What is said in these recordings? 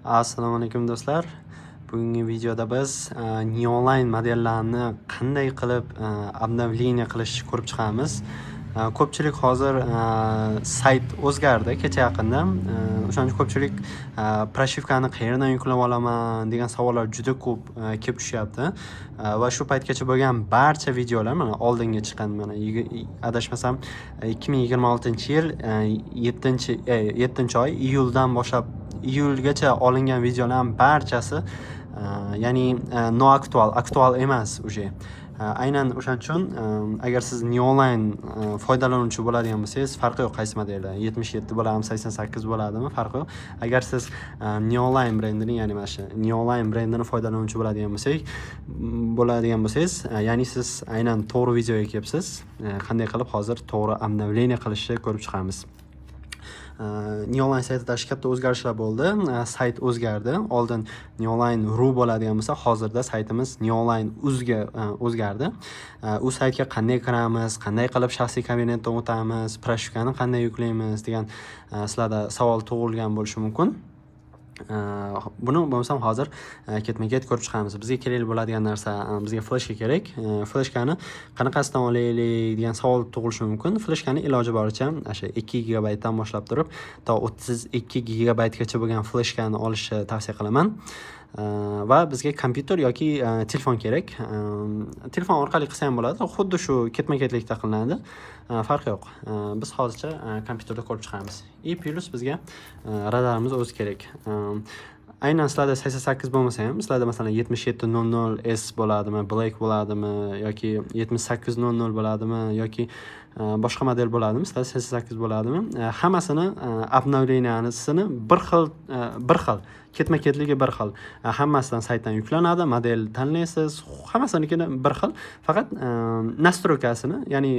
Assalomu alaykum, do'stlar. Bugungi videoda biz Neoline modellarni qanday qilib обновление qilishni ko'rib chiqamiz. Ko'pchilik hozir sayt o'zgardi kecha yaqinda. O'shaning uchun ko'pchilik прошивка ni qayerdan yuklab olaman degan savollar juda ko'p kelib tushyapti. Va shu paytgacha bo'lgan barcha videolar, mana oldingi chiqqan, mana adashmasam 2026-yil 7 7-oy iyuldan boshlab iyulgacha olingan videolarning barchasi ya'ni noaktual, aktual emas уже. Aynan o'shaning uchun agar siz Neoline foydalanuvchi bo'ladigan bo'lsangiz, farqi yo'q qaysi modeli, 77 bo'ladimi, 88 bo'ladimi, farqi yo'q. Agar siz Neoline brendini, ya'ni mana shu Neoline brendini foydalanuvchi bo'ladigan bo'lsangiz, ya'ni siz aynan to'g'ri videoga kelibsiz. Qanday qilib hozir to'g'ri обновление qilishni ko'rib chiqamiz. Neoline saytida katta o'zgarishlar bo'ldi. Sayt o'zgardi. Oldin Neoline ru bo'ladigan bo'lsa, hozirda saytimiz Neoline uzga o'zgardi. U saytga qanday kiramiz, qanday qilib shaxsiy kabinetdan o'tamiz, прошивка ni qanday yuklaymiz degan sizlarda savol tug'ilgan bo'lishi mumkin. Buni bo'lmasam hozir ketma-ket ko'rib chiqamiz. Bizga kerak bo'ladigan narsa, bizga fleshka kerak. Fleshkani qanaqasidan olaylik degan savol tug'ilishi mumkin. Fleshkani iloji boricha o'sha 2 gigabaytdan boshlab turib to 32 gigabaytgacha bo'lgan fleshkani olishni tavsiya qilaman. Va bizga kompyuter yoki telefon kerak. Telefon orqali qilsa ham bo'ladi. Xuddi shu ketma-ketlikda qilinadi. Farqi yo'q. Biz hozircha kompyuterda ko'rib chiqamiz. И плюс bizga radarimiz o'zi kerak. Aynan sizlarda 88 bo'lmasa ham, sizlarda, masalan, 7700 S bo'ladimi, Black bo'ladimi yoki 7800 bo'ladimi yoki boshqa model bo'ladimi, sizlarda 88 bo'ladimi, hammasini обновления sini bir xil, bir xil ketma-ketligi bir xil. Hammasidan saytdan yuklanadi, model tanlaysiz, hammasinikini bir xil, faqat настройка sini, ya'ni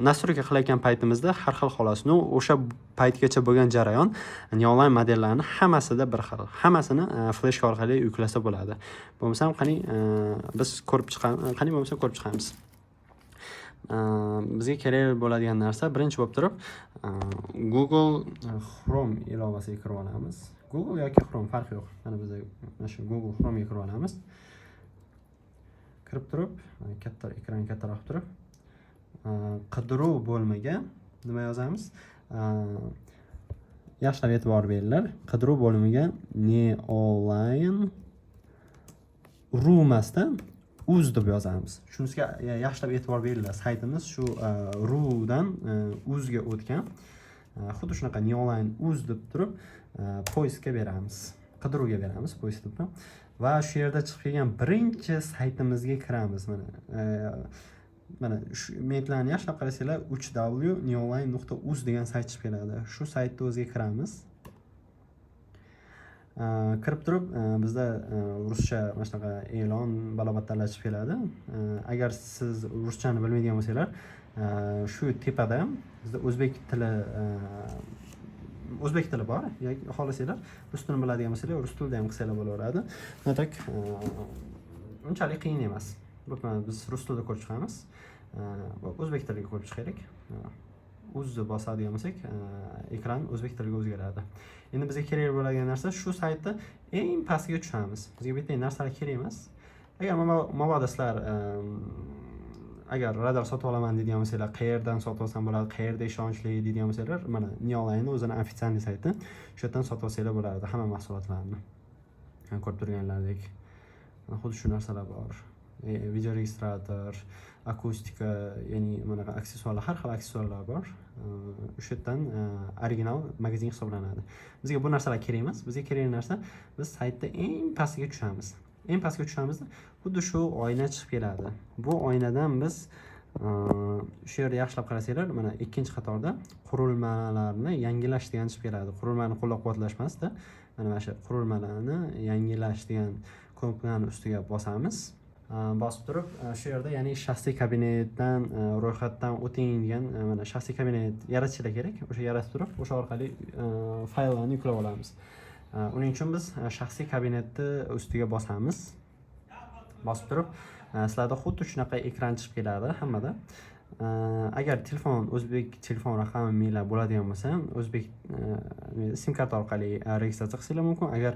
настройка qilayotgan paytimizda har xil, xolos. Ну, o'sha paytgacha bo'lgan jarayon Neoline modellarni hammasida bir xil, hammasini fleshka orqali yuklasa bo'ladi. Bo'lmasam qani biz ko'rib chiqamiz, qani bo'lmasa ko'rib chiqamiz. Bizga kerak bo'ladigan narsa, birinchi bo'lib turib Google Chrome ilovasiga kirib olamiz. Google yoki Chrome, farqi yo'q. Mana biz mana shu Google Chromega kirib olamiz. Kirib turib, katta ekran kattaroq turib, qidiruv bo'limiga nima yozamiz? Yaxshilab e'tibor beringlar. Qidiruv bo'limiga Neoline ru emasda, uz deb yozamiz. Shunisiga yaxshilab e'tibor beringlar. Saytimiz shu rudan uzga o'tgan. Xuddi shunaqa Neoline uz deb turib поиск ga beramiz, qidiruvga beramiz, поиск deb. Va shu yerda chiqib kelgan birinchi saytimizga kiramiz. Mana shu mentlarni yaxshilab qarasanglar, 3w neoline.uz degan sayt chiqib keladi. Shu saytni o'ziga kiramiz. Kirib turib bizda ruscha mana shunaqa e'lon, balobatlarlar chiqib keladi. Agar siz ruschani bilmaydigan bo'lsanglar, shu tepada bizda o'zbek tili bor yoki xohlasanglar, rus tilini biladigan bo'lsanglar, rus tilida ham qilsanglar bo'laveradi. Но так unchalik qiyin emas. Mana biz rus tilida ko'rib chiqamiz, o'zbek tiliga ko'rib chiqaylik. Uzni bosadigan bo'lsak, ekran o'zbek tiliga o'zgaradi. Endi bizga kerak bo'ladigan narsa, shu saytda eng pastiga tushamiz. Bizga bu yerda narsalar kerak emas. Agar mabodo sizlar agar radar sotib olaman deydigan bo'lsanglar, qayerdan sotib olsam bo'ladi, qayerda ishonchli deydigan bo'lsanglar, mana Neoline o'zini официальный sayti, shu yerdan sotib olsanglar bo'ladi hamma mahsulotlarni. Ko'rib turganlaridek, xuddi shu narsalar bor. Videoregistrator, akustika, ya'ni bunaqa aksessuarlar, har xil aksessuarlar bor. O'sha yerdan original magazin hisoblanadi. Bizga bu narsalar kerak emas. Bizga kerakli narsa, biz saytda eng pastiga tushamiz. Eng pastga tushamizda xuddi shu oyna chiqib keladi. Bu oynadan biz shu yerda yaxshilab qarasanglar, mana ikkinchi qatorda qurilmalarni yangilash degan chiqib keladi. Qurilmani qo'llab quvvatlash emasda, mana shu qurilmalarni yangilash degan knopkani ustiga bosamiz. Bosib turib shu yerda, ya'ni shaxsiy kabinetdan ro'yxatdan o'ting degan, mana shaxsiy kabinet yaratishlar kerak. O'sha yaratib turib, o'sha orqali fayllarni yuklab olamiz. Uning uchun biz shaxsiy kabinetni ustiga bosamiz. Bosib turib sizlarda xuddi shunaqa ekran chiqib keladi hammada. Agar telefon o'zbek telefon raqaminglar bo'ladigan bo'lsa, o'zbek sim karta orqali registratsiya qilsanglar mumkin. Agar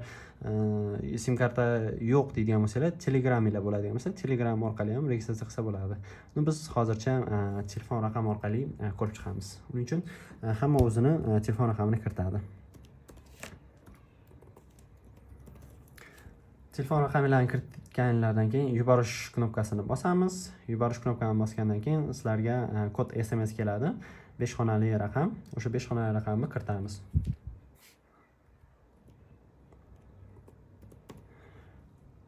sim karta yo'q deydigan bo'lsanglar, Telegraminglar bo'ladigan bo'lsa, Telegram orqali ham registratsiya qilsa bo'ladi. Biz hozircha telefon raqami orqali ko'rib chiqamiz. Uning uchun hamma o'zini telefon raqamini kiritadi. Telefon raqamlarini kiritganlardan keyin yuborish knopkasini bosamiz. Yuborish knopkasini bosgandan keyin sizlarga kod SMS keladi. 5 xonali raqam. O'sha 5 xonali raqamni kiritamiz.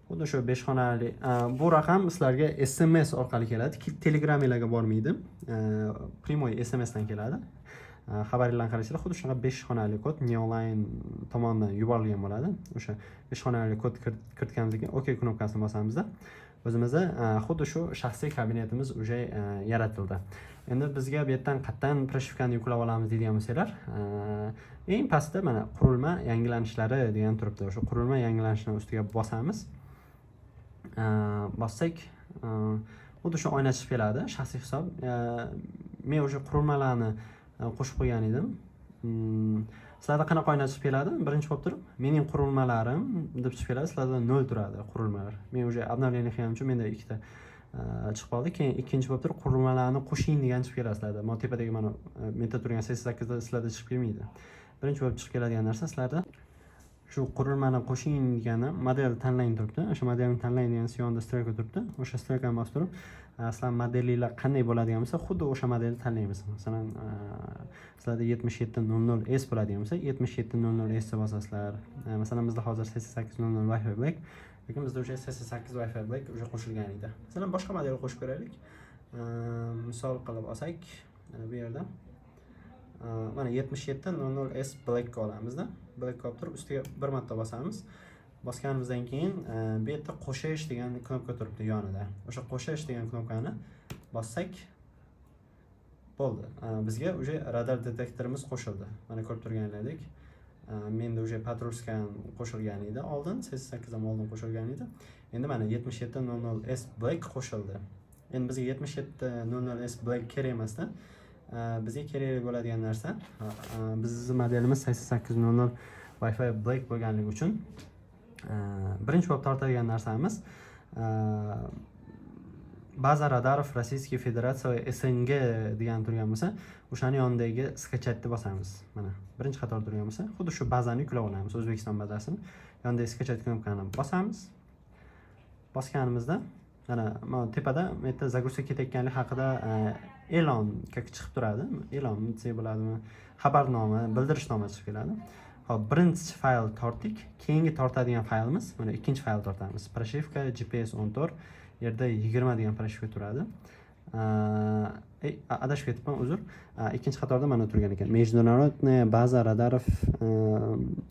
Xuddi shu 5 xonali bu raqam sizlarga SMS orqali keladi. Telegraminglarga bormaydi. Primoy SMS dan keladi. Xabaringlarni qarasanglar, xuddi shunaqa 5 xonali kod Neoline tomonidan yuborilgan bo'ladi. O'sha 5 xonali kod kiritganimizdan keyin OK knopkasini bosamizda o'zimizda xuddi shu shaxsiy kabinetimiz уже yaratildi. Endi bizga bu yerdan qayerdan proshivkani yuklab olamiz deydigan bo'lsanglar, eng pastda mana qurilma yangilanishlari degan turibdi. O'sha qurilma yangilanishlari ustiga bosamiz. Bossak, xuddi shu oyna chiqib keladi, shaxsiy hisob. Men o'sha qurilmalarni qo'shib qo'ygan edim. Sizlarda qanaqa oyna chiqib keladi? Birinchi bo'lib turib, mening qurilmalarim deb chiqib keladi. Sizlarda 0 turadi qurilmalar. Men o'sha обновление qilganim uchun menda ikkita chiqib qoldi. Keyin ikkinchi bo'lib turib, qurilmalarni qo'shing degan chiqib keladi sizlarda. Mana tepadagi mana menda turgan 88 da sizlarda chiqib kelmaydi. Birinchi bo'lib chiqib keladigan narsa sizlarda shu qurilmani qo'shing degani model tanlang turibdi. O'sha modelni tanlang degan yonida strelka turibdi. O'sha strelkani bosib turib, sizlar modelinglar qanday bo'ladigan bo'lsa, xuddi o'sha modelni tanlaymiz. Masalan, sizlarda yetmish yetti nol nol S bo'ladigan bo'lsa, yetmish yetti nol nol S deb bosasizlar. Masalan, bizda hozir sakson sakkiz nol nol Wi-Fi Black, lekin bizda o'sha sakson sakkiz Wi-Fi Black o'sha qo'shilgan edi. Masalan, boshqa model qo'shib ko'raylik. Misol qilib olsak, mana bu yerda mana yetmish yetti nol nol S Black olamizda. Black olib turib ustiga bir marta bosamiz. Bosganimizdan keyin bu yerda qo'shish degan knopka turibdi yonida. O'sha qo'shish degan knopkani bossak bo'ldi. Bizga o'sha radar detektorimiz qo'shildi. Mana ko'rib turganlaridek, menda o'sha Patrulskan qo'shilgan edi oldin, sakson sakkiz ham oldin qo'shilgan edi. Endi mana yetmish yetti nol nol S Black qo'shildi. Endi bizga yetmish yetti nol nol S Black kerak emasda. Bizga kerak bo'ladigan narsa, bizning modelimiz sakson sakkiz nol nol Wi-Fi Black bo'lganligi uchun, birinchi bo'lib tortadigan narsamiz, baza radarov Rossiyskiy Federatsiya va SNG degan turgan bo'lsa, o'shani yonidagi skachatni bosamiz. Mana birinchi qatorda turgan bo'lsa, xuddi shu bazani yuklab olamiz, O'zbekiston bazasini. Yonidagi skachat knopkani bosamiz. Bosganimizda mana tepada bu yerda загрузка ketayotganligi haqida e'lon chiqib turadi. E'lon desak bo'ladimi? Xabarnoma, bildirishnoma chiqib keladi. Xo'p, birinchi fayl tortdik. Keyingi tortadigan faylimiz, mana ikkinchi fayl tortamiz. Proshivka GPS 14, yerda 20 degan proshivka turadi. Adashib ketibman, uzr. Ikkinchi qatorda mana turgan ekan. Международная baza radarov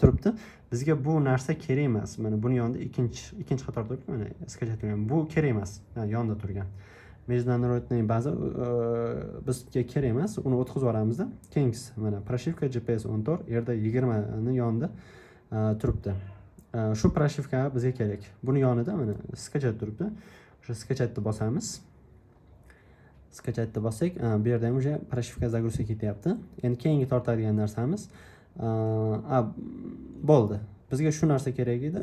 turibdi. Bizga bu narsa kerak emas. Mana buni yonida ikkinchi qatorda turibdi, mana skachat turgan. Bu kerak emas. Ha, yonida turgan. Международная baza bizga kerak emas. Uni o'tkazib yuboramizda. Keyingisi mana proshivka GPS 14, yerda 20 ni yonida turibdi. Shu proshivka bizga kerak. Buni yonida mana skachat turibdi. O'sha skachatni bosamiz. Skachatni bossak, bu yerda ham o'sha proshivka загрузка ketyapti. Endi keyingi tortadigan narsamiz, bo'ldi. Bizga shu narsa kerak edi.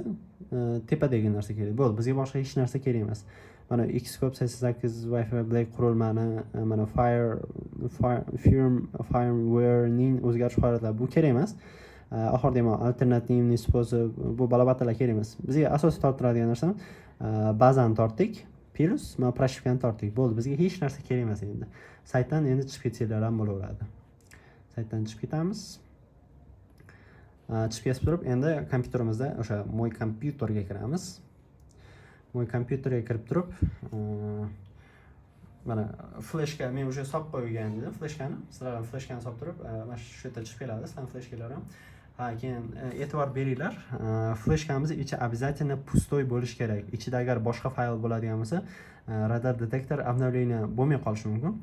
Tepadagi narsa kerak. Bo'ldi, bizga boshqa hech narsa kerak emas. Mana Xscope sakson sakkiz Wi-Fi Black qurilmani, mana firmware'ning o'zgarish holatlari bu kerak emas. Oxirida ham alternativniy способ, bu balabatalar kerak emas. Bizga asosiy torttiradigan narsa, bazani tortdik, plus mana proshivkani tortdik. Bo'ldi, bizga hech narsa kerak emas endi. Saytdan endi chiqib ketsanglar ham bo'laveradi. Saytdan chiqib ketamiz. Chiqib ketib turib, endi kompyuterimizda o'sha Moy kompyuterga kiramiz. Moy kompyuterga kirib turib, mana fleshka men o'sha solib qo'ygan edim fleshkani. Sizlar ham fleshkani solib turib, mana shu yerda chiqib keladi, sizlarning fleshkalar ham. Ha, keyin e'tibor beringlar, fleshkamiz ichi обязательно пустой bo'lishi kerak. Ichida agar boshqa fayl bo'ladigan bo'lsa, radar detektor обновление bo'lmay qolishi mumkin.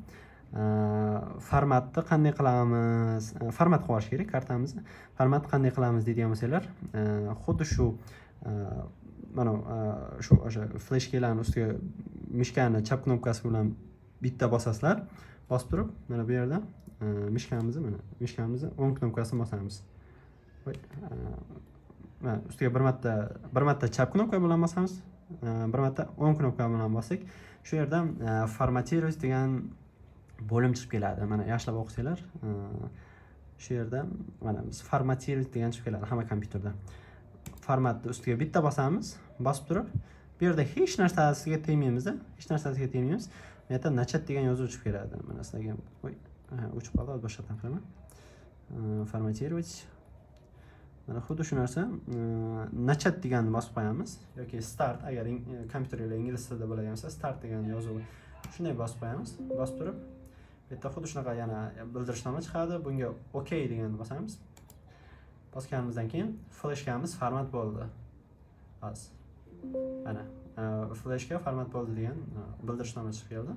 Formatni qanday qilamiz? Format qilib olish kerak kartamizni. Format qanday qilamiz deydigan bo'lsanglar, xuddi shu, mana, shu o'sha fleshkalarni ustiga mishkani chap knopkasi bilan bitta bosasizlar. Bosib turib, mana bu yerda мышка mizni, mana мышка mizni o'ng knopkasini bosamiz. Voy, mana ustiga bir marta chap knopka bilan bosamiz, bir marta o'ng knopka bilan bossak, shu yerda "Форматировать" degan bo'lim chiqib keladi. Mana, yaxshilab o'qisanglar, shu yerda mana biz "Форматировать" degan chiqib keladi hamma kompyuterda. Formatni ustiga bitta bosamiz. Bosib turib, bu yerda hech narsasiga tegmaymizda, hech narsasiga tegmaymiz. Bu yerda "Начать" degan yozuv chiqib keladi. Mana sizlarga, voy, o'chib qoldi, hozir boshqatdan qilaman. Форматировать, mana xuddi shu narsa, "Начать" deganni bosib qo'yamiz yoki "Старт", agar kompyuteringlar ingliz tilida bo'ladigan bo'lsa, "Старт" degan yozuv, shunday bosib qo'yamiz. Bosib turib, bu yerda xuddi shunaqa yana bildirishnoma chiqadi. Bunga "OK" deganni bosamiz. Bosganimizdan keyin fleshkamiz format bo'ldi. Hozir mana fleshka format bo'ldi degan bildirishnoma chiqib keldi.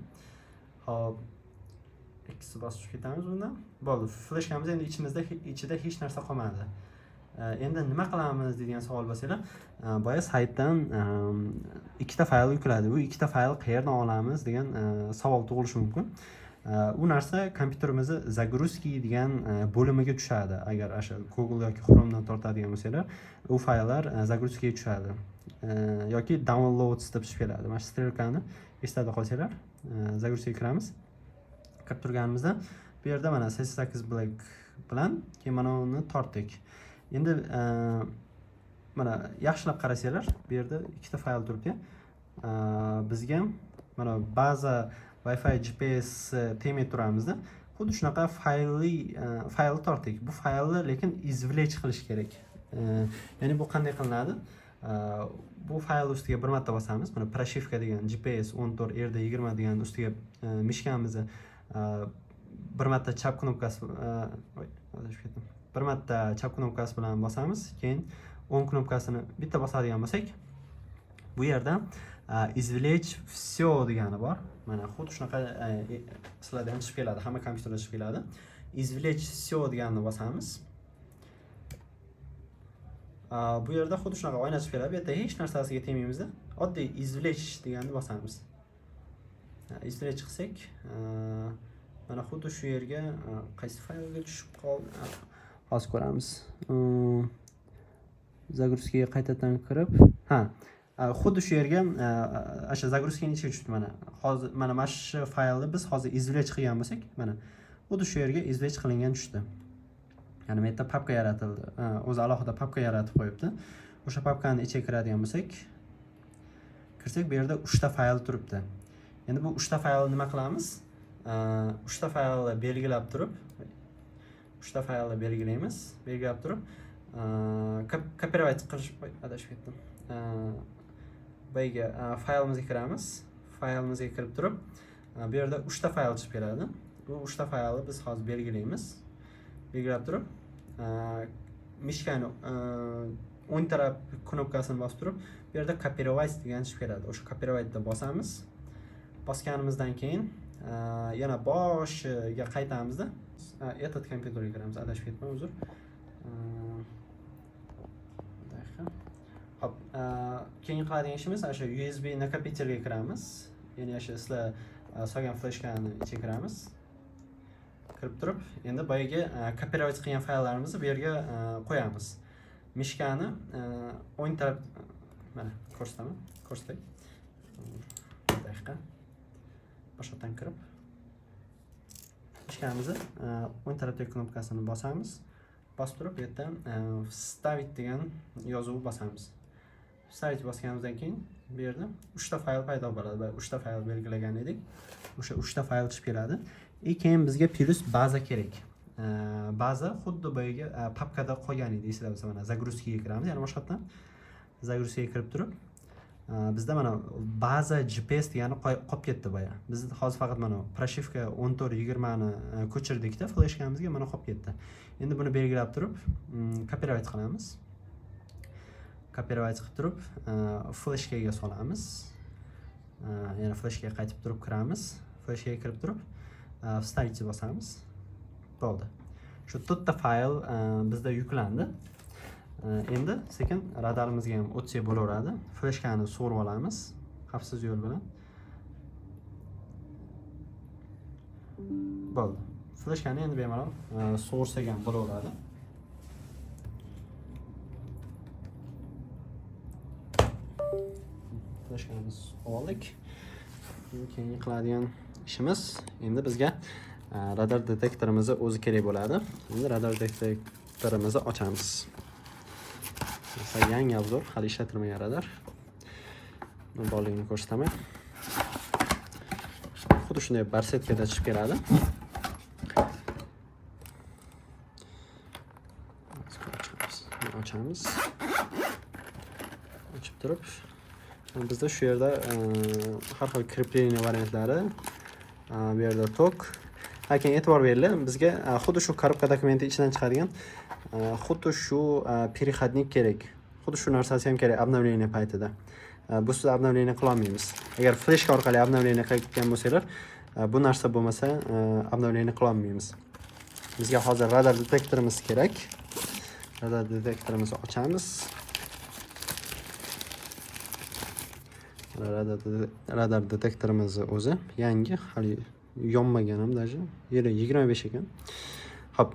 Ho'p, ikkisi bosib tushib ketamiz bundan. Bo'ldi, fleshkamiz endi ichimizda, ichida hech narsa qolmadi. Endi nima qilamiz degan savol bo'lsanglar, boya saytdan ikkita fayl yukladi, bu ikkita fayl qayerdan olamiz degan savol tug'ilishi mumkin. U narsa kompyuterimizni "Загрузки" degan bo'limiga tushadi. Agar o'sha Google yoki Chromedan tortadigan bo'lsanglar, u fayllar "Загрузки" ga tushadi yoki "Downloads" deb tushib keladi. Mana shu стрелка ni eslatib qolsanglar, "Загрузки" ga kiramiz. Kirib turganimizda bu yerda mana 88 Black bilan keyin mana uni tortdik. Endi mana yaxshilab qarasanglar, bu yerda ikkita fayl turibdi. Bizga mana baza Wi-Fi GPS tegmay turamizda, xuddi shunaqa faylli faylni tortdik. Bu faylni lekin извлечь qilish kerak. Ya'ni bu qanday qilinadi? Bu fayl ustiga bir marta bosamiz. Mana прошивка degan GPS 14 RD 20 degan ustiga мышка mizni bir marta chap knopkasi, voy, adashib ketdim, bir marta chap knopkasi bilan bosamiz, keyin o'ng knopkasini bitta bosadigan bo'lsak, bu yerda "Извлечь все" degani bor. Mana xuddi shunaqa sizlarda ham chiqib keladi, hamma kompyuterda chiqib keladi. "Извлечь все" deganini bosamiz. Bu yerda xuddi shunaqa oyna chiqib keladi. Bu yerda hech narsasiga tegmaymizda, oddiy "Извлечь" deganni bosamiz. Извлечь qilsak, mana xuddi shu yerga, qaysi faylga tushib qoldi, hozir ko'ramiz. Загрузка ga qaytadan kirib, ha, xuddi shu yerga, o'sha загрузка ning ichiga tushibdi. Mana hozir mana shu faylni biz hozir извлечь qilgan bo'lsak, mana xuddi shu yerga извлечь qilingan tushdi. Ya'ni bu yerda papka yaratildi, o'zi alohida papka yaratib qo'yibdi. O'sha papkani ichiga kiradigan bo'lsak, kirsak, bu yerda uchta fayl turibdi. Endi bu uchta faylni nima qilamiz? Uchta faylni belgilab turib, uchta faylni belgilaymiz. Belgilab turib, копировать qilish, voy, adashib ketdim. Boyagi faylimizga kiramiz. Faylimizga kirib turib, bu yerda uchta fayl chiqib keladi. Bu uchta faylni biz hozir belgilaymiz. Belgilab turib, мышка ni o'ng taraf knopkasini bosib turib, bu yerda "Копировать" degan chiqib keladi. O'sha "Копировать" ni bosamiz. Bosganimizdan keyin yana boshiga qaytamizda, этот kompyuterga kiramiz. Adashib ketdim, uzr. Daqiqa. Hop, keyin qiladigan ishimiz o'sha USB накопитель ga kiramiz. Ya'ni o'sha sizlar solgan fleshkani ichiga kiramiz. Kirib turib, endi boyagi копировать qilgan fayllarimizni bu yerga qo'yamiz. Мышка ni o'ng taraf, mana ko'rsataman, ko'rsatay. Bir daqiqa. Boshqatdan kirib, мышка mizni o'ng tarafdagi knopkasini bosamiz. Bosib turib, bu yerda "Вставить" degan yozuvni bosamiz. "Вставить" bosganimizdan keyin bu yerda uchta fayl paydo bo'ladi. Boya uchta fayl belgilagan edik. O'sha uchta fayl chiqib keladi. И keyin bizga плюс baza kerak. Baza xuddi boyagi papkada qolgan edi, esinglar bo'lsa. Mana "Загрузка" ga kiramiz, yana boshqatdan. "Загрузка" ga kirib turib, bizda mana baza GPS degani qolib ketdi boya. Biz hozir faqat mana прошивка 1420 ni ko'chirdikda fleshkamizga, mana qolib ketdi. Endi buni belgilab turib, копировать qilamiz. Копировать qilib turib, fleshkaga solamiz. Yana fleshkaga qaytib turib kiramiz. Fleshkaga kirib turib, "Вставить" bosamiz. Bo'ldi. Shu to'rtta fayl bizda yuklandi. Endi sekin radarimizga ham o'tsak bo'laveradi. Fleshkani sug'urib olamiz xavfsiz yo'l bilan. Bo'ldi. Fleshkani endi bemalol sug'ursak ham bo'laveradi. Fleshkamiz oldik. Keyingi qiladigan ishimiz endi bizga radar detektorimizni o'zi kerak bo'ladi. Endi radar detektorimizni ochamiz. Mesela yangi obzor, hali ishlatilmagan radar. Buni borligini ko'rsataman. Xuddi shunday barsetkada chiqib keladi. Ochamiz. Ochib turib, bizda shu yerda har xil krepleniya variantlari, bu yerda tok. Lekin e'tibor beringlar, bizga xuddi shu korobka dokumenti ichidan chiqadigan xuddi shu переходник kerak. Xuddi shu narsasi ham kerak обновление paytida. Bu siz обновление qila olmaymiz. Agar fleshka orqali обновление qilayotgan bo'lsanglar, bu narsa bo'lmasa обновление qila olmaymiz. Bizga hozir radar detektorimiz kerak. Radar detektorimizni ochamiz. Radar detektorimizni o'zi yangi, hali yonmagan ham даже. Yeri 25 ekan. Xo'p,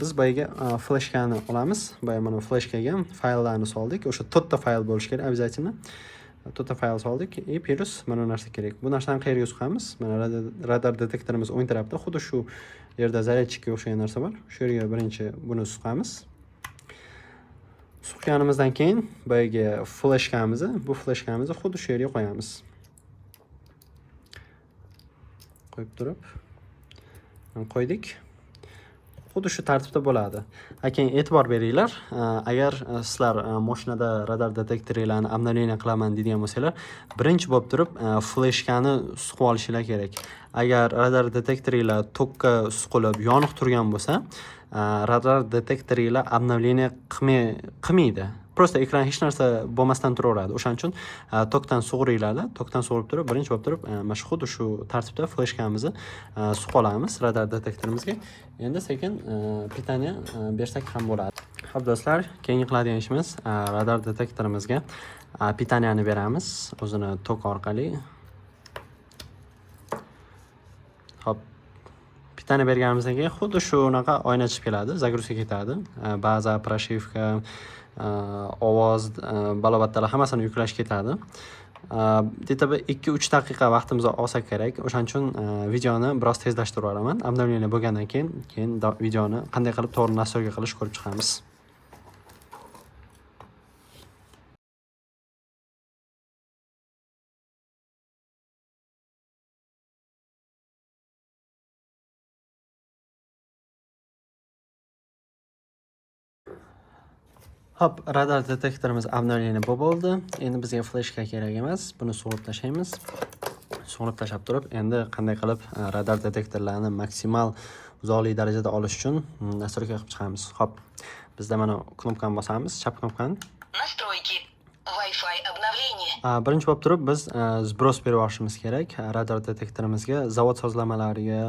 biz boyaga fleshkani olamiz. Boya mana fleshkaga fayllarni soldik. O'sha to'rtta fayl bo'lishi kerak обязательно. To'rtta fayl soldik и плюс mana bu narsa kerak. Bu narsani qayerga suqamiz? Mana radar detektorimiz o'ng tarafda xuddi shu yerda zaryadchikka o'xshagan narsa bor. Shu yerga birinchi buni suqamiz. Suqqanimizdan keyin boyagi fleshkamizni, bu fleshkamizni xuddi shu yerga qo'yamiz. Qo'yib turib, qo'ydik. Xuddi shu tartibda bo'ladi. Lekin e'tibor beringlar, agar sizlar mashinada radar detektorlarni обновление qilaman deydigan bo'lsanglar, birinchi bo'lib turib fleshkani suqib olishinglar kerak. Agar radar detektorlar tokka suqilib yoniq turgan bo'lsa, radar detektorlar обновление qilmaydi. Просто ekran hech narsa bo'lmasdan turaveradi. O'shaning uchun tokdan sug'uringlar, tokdan sug'urib turib, birinchi bo'lib turib, mana shu xuddi shu tartibda fleshkamizni suqib olamiz radar detektorimizga. Endi sekin pitaniya bersak ham bo'ladi. Xo'p do'stlar, keyingi qiladigan ishimiz radar detektorimizga pitaniyani beramiz o'zini tok orqali. Xo'p, pitaniya berganimizdan keyin xuddi shunaqa oyna chiqib keladi, загрузка ketadi. Baza, proshivka, ovoz, balobatlar hammasini yuklash ketadi. Где-то bir 2-3 daqiqa vaqtimizni olsa kerak. O'shaning uchun videoni biroz tezlashtirib yuboraman. Обновление bo'lgandan keyin videoni qanday qilib to'g'ri настройка qilish ko'rib chiqamiz. Hop, radar detektorimiz обновление bo'ldi. Endi bizga fleshka kerak emas. Buni sug'urib tashlaymiz. Sug'urib tashlab turib, endi qanday qilib radar detektorlarni maksimal uzoqlik darajada olish uchun настройка qilib chiqamiz. Hop, bizda mana knopkani bosamiz, chap knopkani. Настройки. Wi-Fi обновление. Birinchi bo'lib turib biz сброс berib yuborishimiz kerak radar detektorimizga, zavod sozlamalariga,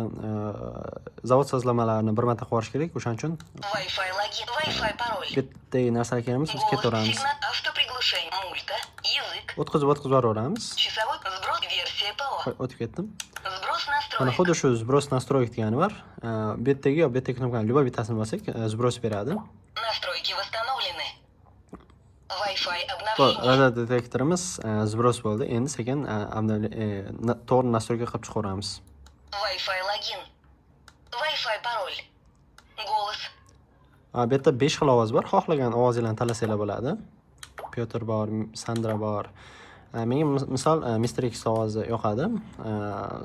zavod sozlamalarini bir marta qilib yuborish kerak. O'shaning uchun Wi-Fi логин, Wi-Fi пароль. bittagi narsalar kerak emas, biz Голос, ketaveramiz. сигнал, автоприглушение, мульта, язык, O'tkazib yuboraveramiz. часовой сброс, версия ПО. Qo'y, o'tib ketdim. Сброс Mana настроек. xuddi shu сброс настроек degani bor. Bu yerdagi yo bu yerdagi knopkani любой bittasini bossak, сброс beradi. Настройки восстановлены. Wi-Fi Bu обновление. radar detektorimiz сброс bo'ldi. Endi sekin to'g'ri настройка qilib chiqaveramiz. Wi-Fi логин. Wi-Fi пароль. Голос. Bu yerda 5 xil ovoz bor. Xohlagan ovozinglarni tanlasanglar bo'ladi. Pyotr bor, Sandra bor. Menga misol Mr. X ovozi yoqadi.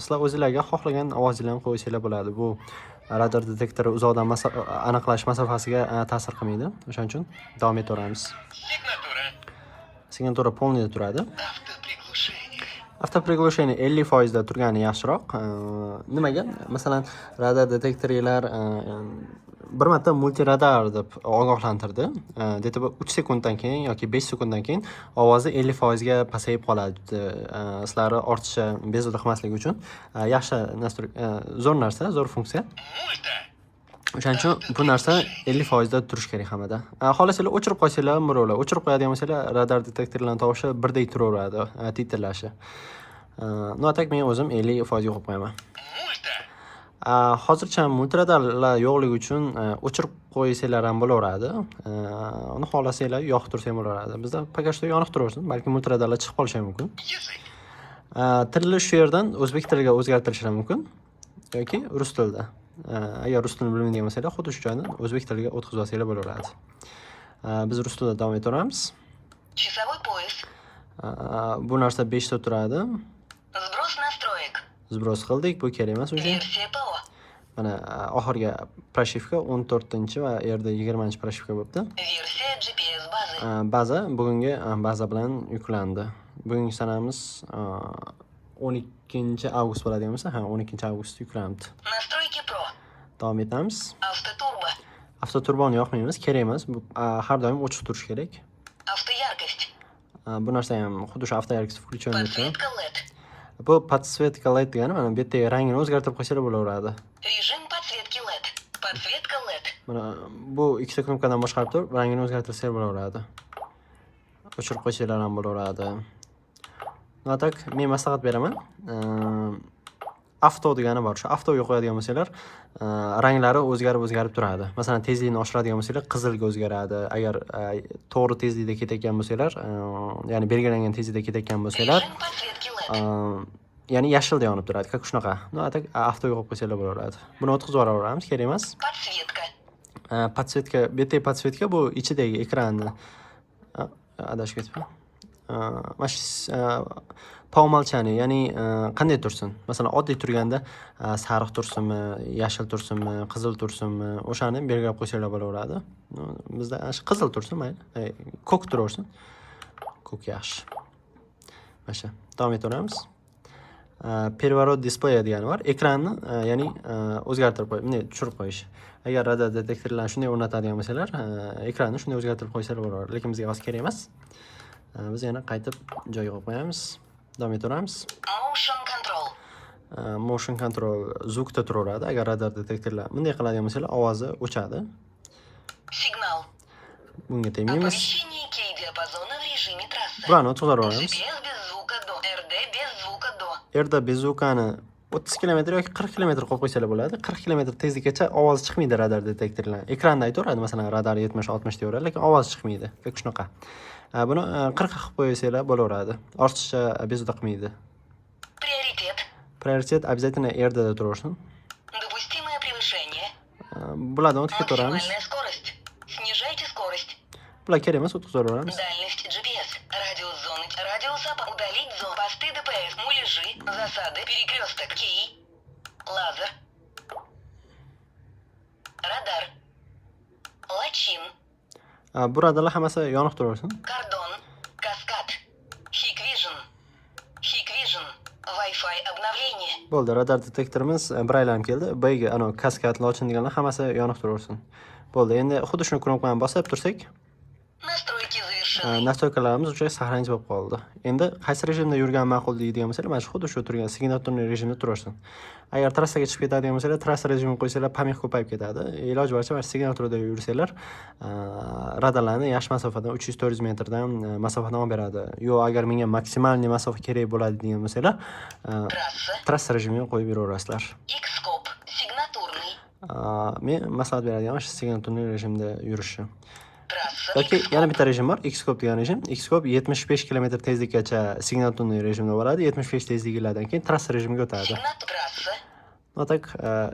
Sizlar o'zinglarga xohlagan ovozinglarni qo'ysanglar bo'ladi. Bu radar detektori uzoqdan aniqlash masofasiga ta'sir qilmaydi. O'shaning uchun davom etaveramiz. Сигнатура. Signatura полный turadi. Автоприглушение. Автоприглушение 50% da turgani yaxshiroq. Nimaga? Masalan, radar detektorlar bir marta multiradar deb ogohlantirdi. Где-то bir 3 sekunddan keyin yoki 5 sekunddan keyin ovozi 50% ga pasayib qoladi. Sizlarni ortiqcha bezovta qilmasligi uchun yaxshi zo'r narsa, zo'r funksiya. Мульта. O'shaning uchun bu narsa 50% da turishi kerak hammada. Xohlasanglar o'chirib qo'ysanglar ham bo'laveradi. O'chirib qo'yadigan bo'lsanglar, radar detektorlarining tovushi birdek turaveradi, titrlashi. Ну, а так men o'zim 50% ga qo'yib qo'yaman. Мульта. Hozircha multiradarlar yo'qligi uchun o'chirib qo'ysanglar ham bo'laveradi. Uni xohlasanglar yoqib tursa ham bo'laveradi. Bizda пока что yoniq turaversin, balki multiradarlar chiqib qolishi ham mumkin. Язык. Tilni shu yerdan o'zbek tiliga o'zgartirishlari mumkin yoki rus tilida. Agar rus tilini bilmaydigan bo'lsanglar, xuddi shu joydan o'zbek tiliga o'tkazib olsanglar bo'laveradi. Biz rus tilida davom etaveramiz. Часовой пояс. Bu narsa 5 ta turadi. Сброс настроек. Сброс qildik, bu kerak emas уже. Версия ПО. Mana oxirgi прошивка 14 va yerda 20 прошивка bo'libdi. Версия GPS базы. Baza bugungi baza bilan yuklandi. Bugungi sanamiz 12 avgust bo'ladigan bo'lsa, ha, 12 avgust yuklanibdi. Настройки ПРО. Davom etamiz. Автотурбо. Avtoturboni yoqmaymiz, kerak emas. Bu har doim o'chiq turishi kerak. Автояркость. Bu narsa ham xuddi shu автояркость включенный turadi. Подсветка LED. Bu подсветка LED degani mana bu yerdagi rangini o'zgartirib qo'ysalar bo'laveradi. Режим подсветки LED. Подсветка LED. Mana bu ikkita knopkadan boshqarib turib, rangini o'zgartirsalar bo'laveradi. O'chirib qo'ysanglar ham bo'laveradi. Ну, а так men maslahat beraman. Avto degani bor. Shu avtoga qo'yadigan bo'lsanglar, ranglari o'zgarib o'zgarib turadi. Masalan, tezlikni oshiradigan bo'lsanglar, qizilga o'zgaradi. Agar to'g'ri tezlikda ketayotgan bo'lsanglar, ya'ni belgilangan tezlikda ketayotgan bo'lsanglar, Режим подсветки LED. Ya'ni yashilda yonib turadi. Как shunaqa. Ну, а так avtoga qo'yib qo'ysanglar bo'laveradi. Buni o'tkazib yuboraveramiz, kerak emas. Подсветка. Подсветка, bu yerdagi подсветка bu ichidagi ekranni, adashib ketibman. Mana shu по умолчанию, ya'ni qanday tursin? Masalan, oddiy turganda sariq tursinmi, yashil tursinmi, qizil tursinmi, o'shani belgilab qo'ysanglar bo'laveradi. Ну, bizda ana shu qizil tursin, mayli. Ko'k turaversin. Ko'k yaxshi. Mana shu. Davom etaveramiz. Переворот дисплея degani bor. Ekranni ya'ni o'zgartirib qo'yib, bunday tushirib qo'yish. Agar radar detektorlarni shunday o'rnatadigan bo'lsalar, ekranni shunday o'zgartirib qo'ysalar bo'laveradi. Lekin bizga hozir kerak emas. Biz yana qaytib joyiga qo'yib qo'yamiz. Davom etaveramiz. Motion Control. Motion control звук da turaveradi. Agar radar detektorlar bunday qiladigan bo'lsalar, ovozi o'chadi. Сигнал. Bunga tegmaymiz. Оповещение кей-диапазона в режиме трассы. Bularni o'tkazib yuboramiz. GPS без звука до. РД без звука до. RD без звука ni 30 kilometr yoki 40 kilometr qo'yib qo'ysalar bo'ladi. 40 kilometr tezlikgacha ovoz chiqmaydi radar detektorlar. Ekranda aytaveradi, masalan, radar 70, 60 deyaveradi, lekin ovoz chiqmaydi. Как shunaqa. Buni 40 qilib qo'ysanglar bo'laveradi. Ortiqcha bezovta qilmaydi. Приоритет. Приоритет обязательно RD da turaversin. Допустимое превышение. Bulardan o'tib ketaveramiz. Максимальная скорость. Снижайте скорость. Bular kerak emas, o'tkazib yuboramiz. Дальность GPS. Радиус зоны. Радиус АП. Удалить зону. Посты ДПС. Муляжи. Засады. Перекресток. Кей. Лазер. Радар. Лачин. Bu radarlar hammasi yoniq turaversin. Кордон. Каскад. Хиквижн. Хиквижн. Wi-Fi обновление. Bo'ldi, radar detektorimiz bir aylanib keldi. Boyagi anavi kaskad, lochin deganlar hammasi yoniq turaversin. Bo'ldi, endi xuddi shuni knopkani bosib tursak, Настройки завершены. Настройка larimiz уже сохранить bo'lib qoldi. Endi qaysi rejimda yurgan ma'qul deydigan bo'lsalar, mana shu xuddi shu turgan сигнатурный rejimda turaversin. Agar trassaga chiqib ketadigan bo'lsalar, trassa rejimini qo'ysanglar, помех ko'payib ketadi. Iloji boricha mana shu signaturada yursanglar, radarlarni yaxshi masofadan 300-400 metrdan masofadan olib beradi. Yo'q, agar menga максимальный masofa kerak bo'ladi degan bo'lsanglar, Трасса. Trassa rejimiga qo'yib yuraverasizlar. Xkop. Сигнатурный. Men maslahat beradigan shu сигнатурный rejimda yurishni. Трасса. Yoki yana bitta rejim bor, Xkop degan rejim. Xkop 75 kilometr tezlikgacha сигнатурный rejimda boradi. 75 tezliklardan keyin trassa rejimiga o'tadi. Трасса. Ну так,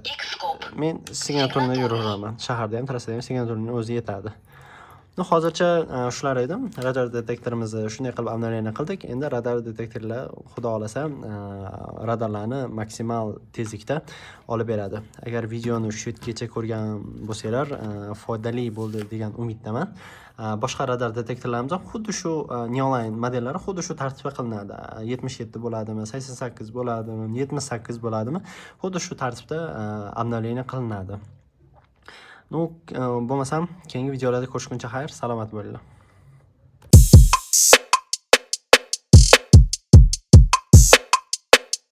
Xkop. Men сигнатурный yuraveraman. Shaharda ham, trassada ham сигнатурный o'zi yetadi. Ну, hozircha shular edi. Radar detektorimizni shunday qilib обновление qildik. Endi radar detektorlar, xudo xohlasa, radarlarni maksimal tezlikda olib beradi. Agar videoni shu yergacha ko'rgan bo'lsanglar, foydali bo'ldi degan umiddaman. Boshqa radar detektorlarimiz ham xuddi shu Neoline modellari xuddi shu tartibda qilinadi. 77 bo'ladimi, 88 bo'ladimi, 78 bo'ladimi? Xuddi shu tartibda обновление qilinadi. Ну, bo'lmasam keyingi videolarda ko'rishguncha xayr, salomat bo'linglar.